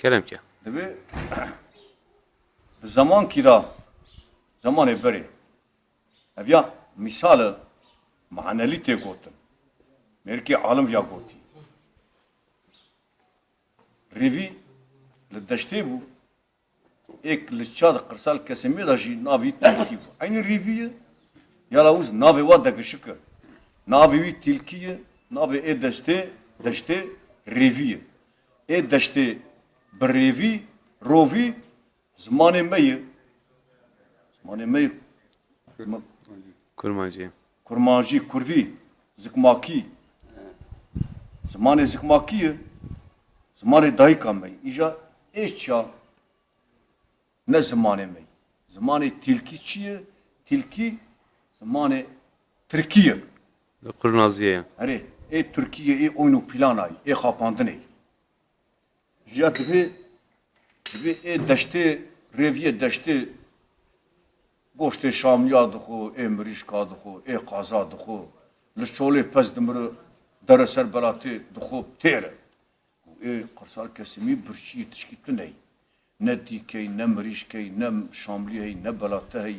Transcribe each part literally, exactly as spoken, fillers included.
Kerem ke. Divê bi zemankî de, zemanê berê, ev ya mîsale manelî tê gotin. Mêrikê alim ya gotî. Rêvî li deştê bû, êk li çad qirsal kesimê de jî navî Tilkî bû. Eynî rêvî ye, ya lawuz navê wa degişik e. Navê wî Tilkî ye, navê ê destê, deştê rêvî ye. Ê deştê bi rêvî, rovî, zimanê me ye. Zimanê me ye. Kurmancî. Kurmancî, kurdî, zikmakî. Zimanê zikmakî ye. Zimanê dayika me ye. Îja ê çiya ne zimanê me ye. Zimanê Tilkî çi ye? Tilkî zimanê Tirkî ye. Li Qurnaziye ye. Erê, ê Tirkî ye, ê oyn û plana ye, ê xapandinê ye. Ya dibê, dibê ê deştê, rêviyê deştê goştê şamliya dixwe, ê mirîşka dixwe, ê qaza dixwe. Li çolê pez dimire, dere ser belatê dixwe têr e. Û ê qirsal kesimî birçiyê tişkî tune ye. Ne dîk hey, ne mirîşk hey, ne şamlî hey, ne belate hey.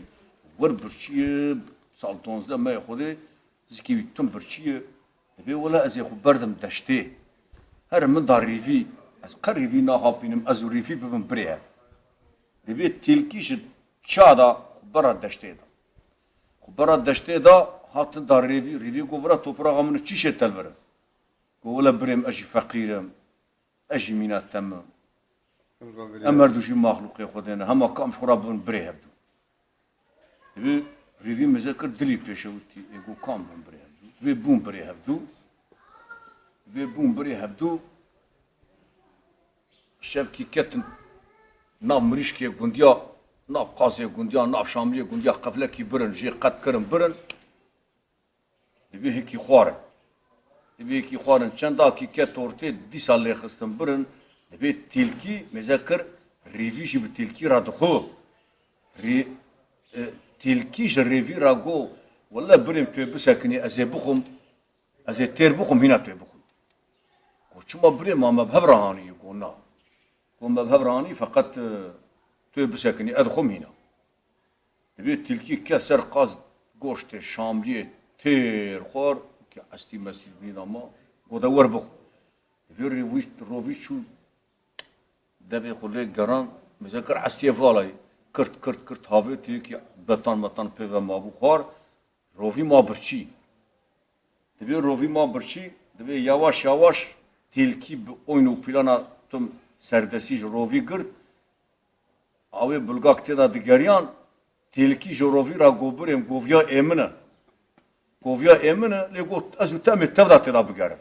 Wer birçiyê sal donzdeh me Xwedê zikê wî tun birçiyê. Dibê wele ez ê xwe berdim deştê. Her min da rêvî, ez qe rêvî naxapînim, ez û rêvî bibin birê hev. Dibê Tilkî ji çiya da xwe bera deştê da. Xwe bera deştê da, hatin da rêvî, rêvî got vira topraxa min çî şê telvire. Got wele birê min, ez jî feqîr im. Ez jî mîna te me. Em her du jî maxlûqê Xwedê ne. Hema kam ji xwe re bibin birê hevdu. Dibê rêvî mêze kir dilî pêşewitî. Ê got kam bibin birê hevdu. Dibê bûn birê hevdu. Dibê bûn birê hevdu. Şevkî ketin nav mirîşkê gundiya, nav qazê gundiya, nav şamliyê gundiya qeflekî birin, jê qet kirin birin. Dibê hikî xwarin. Dibê hikî xwarin. Çendakî ket ortê dîsa lê xistin birin. Dibê Tilkî mêze kir, rêvî jî bi Tilkî re dixwe. Rê-, e, Tilkî ji rêvî re got, wele birêm tu yê bisekinî, ez ê bixwim, ez ê têr bixwim, hîna tu yê bixwim. Got, çima birê ma me bi hev re hanî? Got, na. Got, me bi hev re hanî, feqet, e, tu yê bisekinî, ez dixwim hîna. Dibê Tilkî ket ser qaz goştê şamliyê têr xwar, ki estî mestî bîna ma, gote wer bixwe. Dibê rêvî-, rovî çû devê xwe lê geran, mêze kir estiyê valayê, kirt, kirt, kirt havê tê ki betan metan pê ve mabû xwar, rovî ma birçî. Dibê rovî ma birçî, dibê yawaş yawaş Tilkî bi oyn û plana tim serdestî ji rovî girt, Awê bulgak tê de digeriyan, Tilkî ji rovî re got, birêm, goviya ê min e. Goviya ê min e, lê got, ez û te em ê tev de tê de bigerin.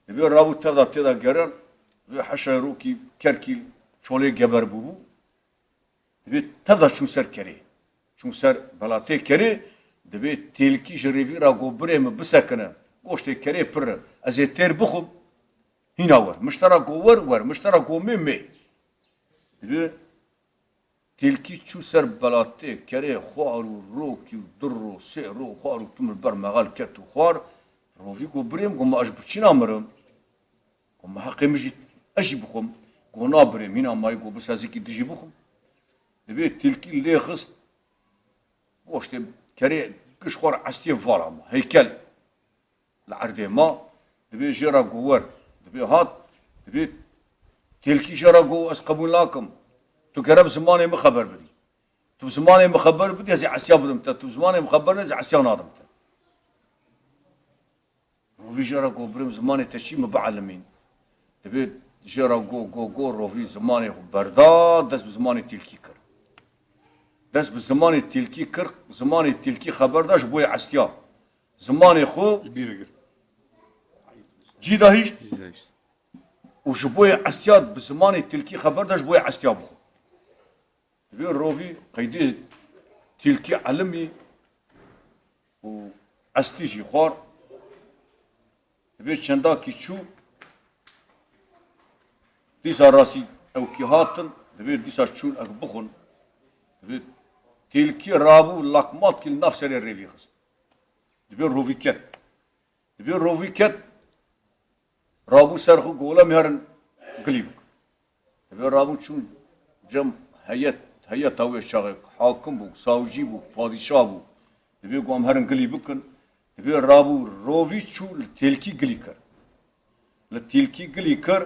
Dibê rabû tev de tê de gerin, vê heşerokî kerkî çolê geber bûbû. Dibê tev de çûn ser kerê. Çûn ser belatê kerê, dibê Tilkî ji rêvî re got, birê min bisekine, goştê kerê pir e. Ez ê têr bixwim, hîna wer. Miştera got, wer, wer. Miştera got, mê, mê. Dibê Tilkî çû ser belatê kerê, xwar û rokî û du ro, sê ro xwar û tim li ber mexel ket û xwar, rovî got, birêm, got, ma ez ji birçîna mirim. Got, ma heqê min jî ez jî bixwim. Got, na birêm, hîna mayî got, bisa zikî dijî bixwim. Dibê Tilkî lê xist, goştê kerê giş xwar estiyê vala ma. Heykel. Li erdê ma, dibê jê re got wer, dibê hat, dibê Tilkî jê re got, ez qebûl nakim. Tu gere bi zimanê min xeber bidî. Tu bi zimanê min xeber bidî, ez ê esiya bidim te. Tu bi zimanê min xeber nedî, ez ê esiya nadim te. Rovî jê re got, birêm, zimanê te çi, min bielimîn. Dibê jê re got, got, got, rovî zimanê xwe berda, dest bi zimanê Tilkî kir. Dest bi zimanê Tilkî kir, zimanê Tilkî xeber da ji bo yê estiya. Zimanê xwe Bîr kir. Cî dahîşt Cî dahîşt. Û ji bo yê estiya bi zimanê Tilkî xeber da ji bo yê estiya bixwe. Divê rovî qeydê Tilkî elimî û estî jî xwar. Divê çendakî çû, dîsa rastî ewkî hatin, divê dîsa çûn ek bixwin. Divê Tilkî rabû lakmatkî li nav serê rêvî xist. Divê rovî ket. Divê rovî ket, rabû ser xwe, gole em herin gilî bikin. Divê rabû çûn cem heyet, heyeta wê çaxê hakim bû, savcî bû, padîşah bû. Divê ku em herin gilî bikin. Divê rabû rovî çû li têlkî gilî kir. Li têlkî gilî kir.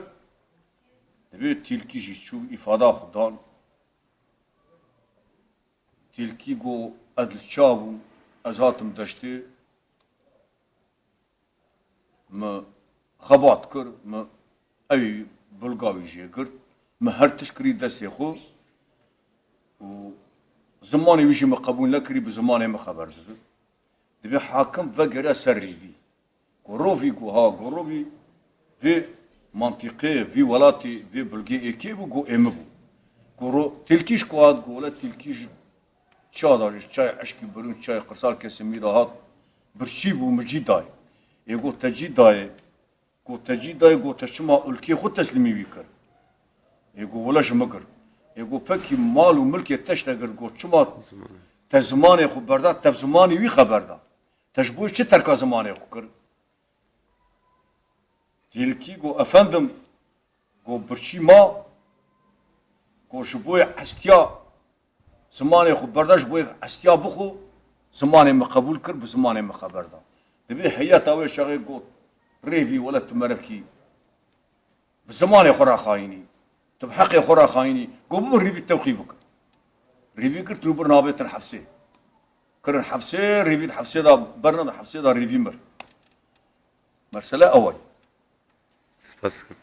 Divê têlkî jî çû îfada xwe dan. Têlkî got, ez li ça bûm, ez hatim deştê, min xebat kir, min ew bilga wî jê girt, min her tişt kirî destê xwe û zimanê wî jî min qebûl nekirî, bi zimanê min xeber dide. Divê hakim vegere ser rêvî. Ku rovî ku ha, ku rovî vê mantîqê, vî welatê, vê bilgê êkê bû, ku ê min bû. Ku ro-, tilkî ji ku hat, ku wele tilkî ji ça da, ji çayê eşkî birûn, çayê qirsal kesimî de hat, birçî bû, min cî dayê. Ê got te cî dayê, got te cî dayê, got te çima ulkê xwe teslîmî wî kir? Ê got wele ji min girt. Ê got pekî mal û milkê te ji te girt, got çima te zimanê xwe berda, te bi zimanê wî xeber da? Te ji bo çi terka zimanê xwe kir? Têlkî got, efendim, got birçî ma, got ji bo yê hestiya zimanê xwe berda, ji bo yê hestiya bixwe, zimanê min qebûl kir, bi zimanê min xeber da. Divê heyeta wê çaxê got, rêvî wele tu merivkî bi zimanê xwe re xayînî. Tu bi heqê xwe re xayînî. Got, bibin rêvî tewqîf bikin. Rêvî kir, tu birin avêtin hefsê. Kirin hefsê, rêvî di hefsê de berna, di hefsê de rêvî mir. Mesele ew e. Spas dikim.